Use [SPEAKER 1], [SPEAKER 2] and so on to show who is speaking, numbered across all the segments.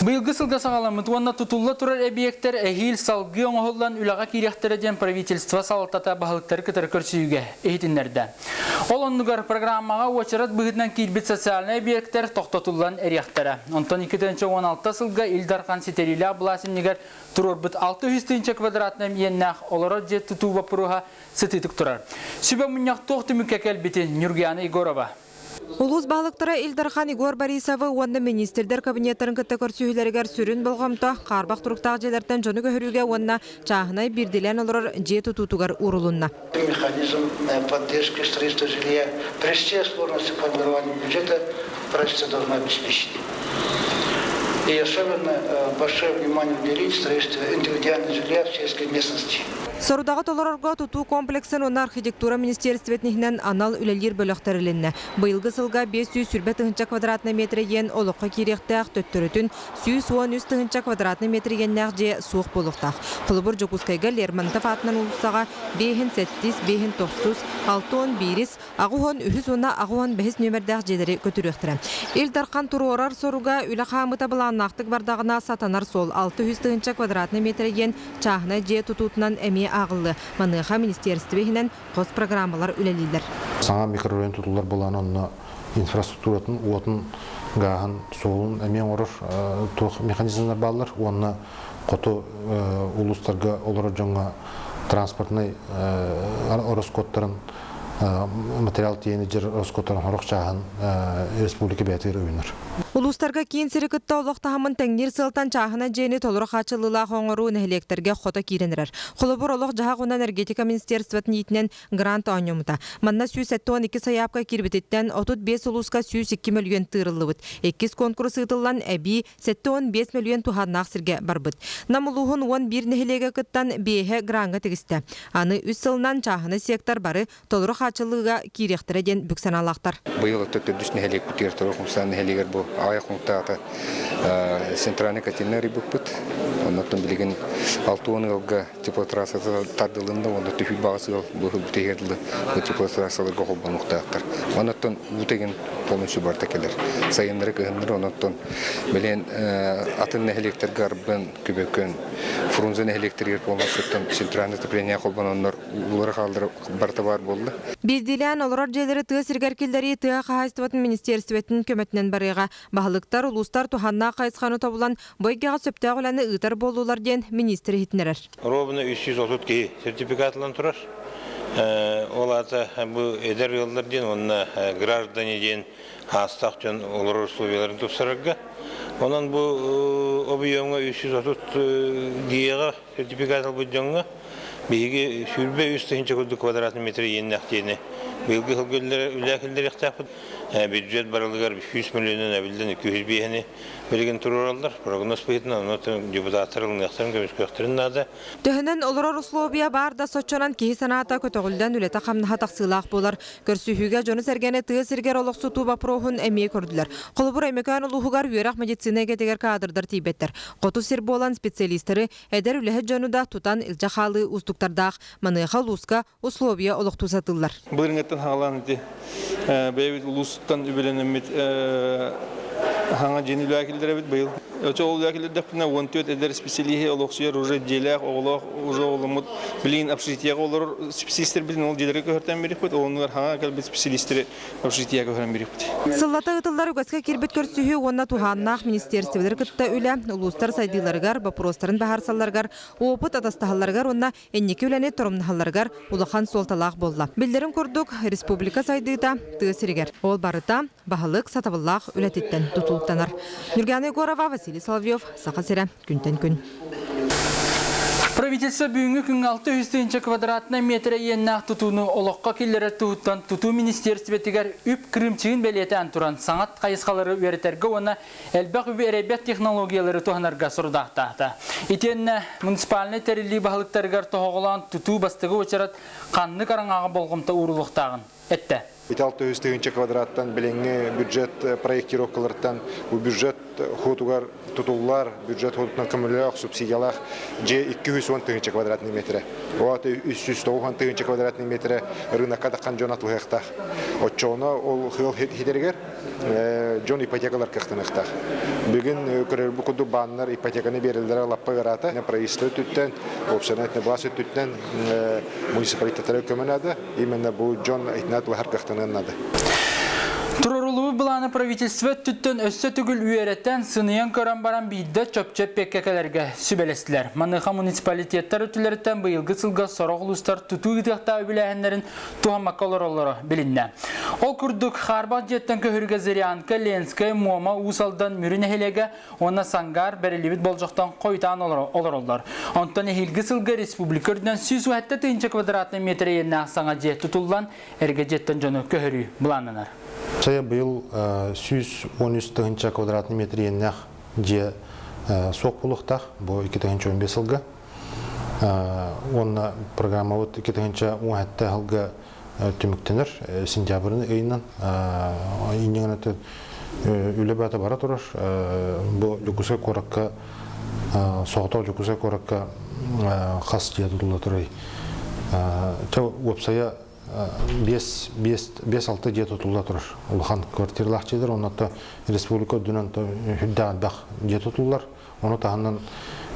[SPEAKER 1] Быйылгы сылга саҕаламмыт уонна тутулла турар эбийиэктэр эһиил салгыы оҥоһуллан үлэҕэ киириэхтэрэ диэн правительство салалтата баһылыктары кытары көрсүһүүгэ иһитиннэрдэ. Ол оннугар программаҕа уочарат быһыытынан киирбит социальнай эбийиэктэр тохтотуллан эриэхтэрэ. Онтон 2016 сылга Ил Дархан ситэриилээх былаас иннигэр туруорбут 600 тыһыынча квадратнай иэннээх олорор дьиэ тутуу боппуруоһа сытыытык турар. Сүбэ мунньах туох түмүккэ кэлбитин Нюргуяна Егорова.
[SPEAKER 2] Улуус баһылыктара Ил Дархан Егор Борисовы уонна миниистирдэр кабинеттарын кытта көрсүһүүлэригэр сүрүн болҕомто хаарбах туруктаах дьиэлэртэн дьону көһөрүүгэ уонна чааһынай биирдиилээн олорор дьиэ тутуутугар уурулунна.
[SPEAKER 3] Механизм поддержки строительства жилья при всей сложности формирования бюджета правительство должно обеспечить. И особенно большое внимание уделить строительству индивидуального жилья в сельской местности.
[SPEAKER 2] Сорудаҕы толорорго тутуу комплексын уонна архитектура министиэристибэтин иһинэн анал үлэлиир бөлөх тэрилиннэ. Быйылгы сылга 520 тыһыынча квадратнай метр иэн олоххо киириэхтээх, төттөрүтүн 113 тыһыынча квадратнай метр иэннээх дьиэ суох буолуохтаах. Холобур, Дьокуускайга Лермонтов аатынан уулуссаҕа биэһин сэттис, биэһин тохсус, алта уон биирис, 83 уонна 85 нүөмэрдээх дьиэлэри көтүрүөхтэрэ. Ил Дархан туруорар соруга үлэ хаамыыта былааннаахтык бардаҕына сатанар суол 600 тыһыынча квадратнай метр диэн чааһынай дьиэ тутуутунан эмиэ ааҕыллыа. Маныаха министиэристибэ иһинэн хос программалар үлэлииллэр.
[SPEAKER 4] Саҥа микрорайон тутуллар буолан онно инфраструктуратын, уотун, гааһын, суолун эмиэ оҥорор туох механизмнар бааллар уонна хоту улуустарга олорор дьоҥҥо транспортнай ороскуоттарын материал тиэни дьэр ороскуоттарын сорох чааһын республика бэйэтигэр уйунар.
[SPEAKER 2] Улуустарга киин сири кытта олох таһымын тэҥниир сыалтан чааһынай дьиэни толору хааччыллыылаах оҥоруу нэһилиэктэргэ хото киирэн эрэр. Холобур, олох-дьаһах уонна энергетика министерствотын иитинэн грант оонньоммута. Манна 172 сайаапка киирбититтэн 35 улууска 102 мөлүйүөн тыырыллыбыт. Иккис куонкурус ыытыллан, эбии 75 мөлүйүөн туһааннаах сиргэ барбыт. Нам улууһун 11 нэһилиэгэ кыттан биэһэ граҥҥа тигистэ. Аны үс сылынан чааһынай сектор бары толору хааччыллыыга киириэхтэрэ диэн бүк санаалаахтар.
[SPEAKER 5] Быйыл өттө төрдүс нэһилиэкпитигэр Торо Хумсаан нэһилиэгэр бу аҕай хонуктаата центральный котельнай арыйбыппыт. Оннуттан билигин 60 ыалга теплотрасса тардылынна уонна түһүү баҕас ыал бу бүтэһигэр дылы бу теплотрассаларга холбонуохтаахтар. Оннуттан уу тэгин полностью барыта кэлэр. Сайыннары кыһыннары оннуттан билигин атын нэһилиэктэргэ Арбын, Күбөкөн, Фрунзе нэһилиэктэригэр полностью центральное отопление холбононнор уулары хааллары барыта баар буолла.
[SPEAKER 2] Биирдиилээн олорор дьиэлэри тыа сиригэр киллэрии тыа хаһаайыстыбатын министиэристибэтин көмөтүнэн барыаҕа. Баһылыктар, улуустар туһааннаах хайысханы тобулан, бу эйгэҕэ сөптөөх үлэни ыытар буоллулар диэн миниистир иһитиннэрэр.
[SPEAKER 6] Ровно 330 киһи сертификат ылан турар. Ол аата бу эдэр ыаллар диэн уонна граждане диэн аастаах дьон олорор условияларын тупсарарга. Онон бу объемҥа 330 дьиэҕэ сертификат ылбыт дьоҥҥо биһиги 23 тыһыынча курдук квадратный метр иэннээх дьиэни быйылгы сылга үлэ киллэриэхтээхпит. Бюджет барылыгар 100 миллионун эбиллэн 205-ни билигин туруораллар. Прогноз быһыытынан ону депутаттар ылыныахтарын, көмүскүөхтэрин наада.
[SPEAKER 2] Төһөнөн олорор условия баар да соччонон киһи санаата көтөҕүллэн үлэтэ-хамнаһа тахсыылаах буолар. Көрсүһүүгэ дьону-сэргэни тыа сиригэр олохсутуу боппуруоһун эмиэ көрдүлэр. Холобур, Өймөкөөн улууһугар үөрэх медицина эйгэтигэр кадрдар тиийбэттэр. Хоту сир буолан специалистары, эдэр үлэһит дьону да тутан илдьэ хаалыы уустуктардаах. Маныаха улууска условия олохтуу сатыыллар.
[SPEAKER 7] Былырыҥҥыттан хаалан ити бэйэбит улуустан үбүлэнэммит хаҥа дьиэни үлэҕэ киллэрэбит быйыл. Очо ол үлэҕэ киллэрдэхпинэ 14 эдэр специалиһи олохсуйар уже дьиэлээх, оҕолоох уже оҕоломмут билигин общежитиеҕа олорор специалистэрбитин ол дьиэлэргэ көһөртөн бириэхпит, оннугар хаҥа кэлбит специалистэри общежитиеҕа көһөрөн бириэхпит.
[SPEAKER 2] Сыллата ыытыллар үгэскэ киирбит көрсүһүү уонна туһааннаах министиэристибэлэри кытта үлэ улуустар сайдыыларыгар, боппуруостарын быһаарсалларыгар, опыт атастаһалларыгар уонна инники үлэни торумнаһалларыгар улахан суолталаах буолла. Биллэрин курдук, республика сайдыыта тыа сиригэр. Ол барыта баһылык сатабыллаах үлэтиттэн тутулуктанар. Нюргана Егорова, Василий Соловьев, Саха сирэ, күнтэн күн.
[SPEAKER 1] Правительство бүгүҥҥү күҥҥэ 600 тыһыынча квадратнай метр иэннээх тутууну олоххо киллэрэр туһуттан тутуу министиэристибэтигэр үп кырыымчыгын бэлиэтээн туран саҥа хайысхалары үөрэтэргэ уонна элбэх үбү эрэйбэт технологиялары туһанарга сорудаахтаата. Итиэннэ муниципальнай тэриллии баһылыктарыгар тоһоҕолоон тутуу бастакы уочарат ханнык араҥаҕа болҕомто уурулуохтааҕын эттэ.
[SPEAKER 5] Ити 600 тыһыынча квадраттан билиҥҥи бюджет проектировкаларыттан бу бюджет
[SPEAKER 8] хотугар тутуллар, бюджет хотутунан көмөлөөх, субсидиялаах дьиэ 210 тыһыынча квадратный метрэ. Ол 390 тыһыынча квадратный метрэ рынокка таххан дьон атылыахтаах. Оччоҕуна ол хыал хитэригэр дьон ипотекалар кыахтаныахтаах. Бүгүн көрөрбүт курдук бааннар ипотеканы биэрэллэрэ лаппа ыараата. Правительство өттүттэн, общественнай власть өттүттэн муниципалитеттара көмө наада. Именно бу дьон итинэ атылаһар кыахтаныан наада.
[SPEAKER 1] Туруоруллубут былааны правительство өттүттэн өссө төгүл үөрэтэн, сыныйан көрөн баран биирдэ чопчу эппиэккэ кэлэргэ сүбэлэстилэр. Маныаха муниципалитеттар өттүлэриттэн быйылгы сылга сорох улуустар тутуу ыытыахтаах үбүлээһиннэрин туһаммакка олороллоро билиннэ. Ол курдук, хаарбах дьиэттэн көһөргө Зырянка, Ленскэй, Муома, Уус Алдан, Мүрү нэһилиэгэ уонна Сангаар бэриллибит болдьохтон хойутаан олороллор. Онтон эһиилги сылга республика үрдүнэн 107 тыһыынча квадратный метр иэннээх саҥа дьиэ тутуллан, эргэ дьиэттэн дьону көһөрүү былааннанар.
[SPEAKER 4] Сайа быйыл 113 тыһыынча квадратный метр иэннээх дьиэ суох буолуохтаах бу 2015 сылга. Уонна программабыт 2017 сылга түмүктэнэр сентябрь ыйынан инньэ үлэ баата бара турар. Бу Дьокуускай куоракка соҕотох Дьокуускай куоракка хас дьиэ тутулла турай? Чэ уопсайа 5-6 дьиэ тутулла турар. Улахан квартиралаах дьиэлэр, онно республика үрдүнэн үрдээх элбэх дьиэ тутуллар. Ону таһынан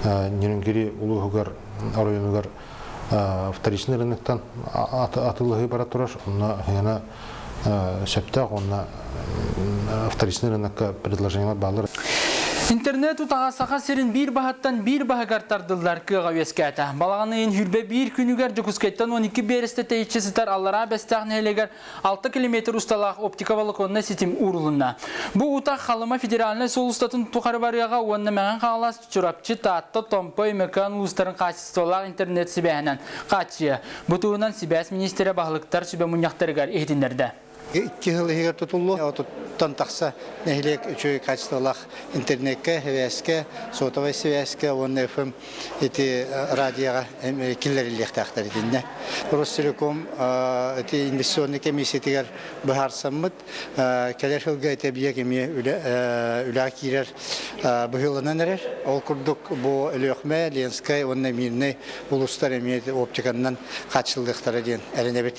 [SPEAKER 4] Нерюнгри улууһугар, оройуонугар вторичный рыноктан атыылаһыы бара турар. Онно сыана сөптөөх уонна вторичный рынокка предложениелар бааллар.
[SPEAKER 1] Интернет утаҕа Саха сирин биир баһыттан биир баһыгар тардыллар кыаҕа үөскээтэ. Балаҕан ыйын хүрбэ биир күнүгэр Дьокуускайтан 12 биэрэстэ тэйиччи сытар Аллараа Бэстээх нэһилиэгэр 6 километр усталаах оптико-волоконнай ситим уурулунна. Бу утах Халыма федеральнай суол устатын тухары барыаҕа уонна Мэҥэ Хаҥалас, Чурапчы, Таатта, Томпо, Өймөкөөн улуустарын хаачыстыбалаах интернет сибээһинэн хааччыйа. Бу туһунан сибээс миниистирэ баһылыктар сүбэ мунньахтарыгар иһитиннэрдэ.
[SPEAKER 3] Икки сыл иһигэр тутуллуо. Отуттан тахса нэһилиэк үчүгэй качестволаах интернеккэ, сибээскэ, сотовай сибээскэ уонна FM ити радиоҕа киллэриллиэхтээхтэр итиннэ. Ростелеком ити инвестиционный комиссиятыгар быһаарсаммыт кэлэр сылга ити эбийиэк эмиэ үлэҕэ киирэр быһыыланан эрэр. Ол курдук бу Өлүөхүмэ, Ленскэй уонна Мирнэй улуустар эмиэ оптиканнан хааччыллыахтара диэн эрэнэбит.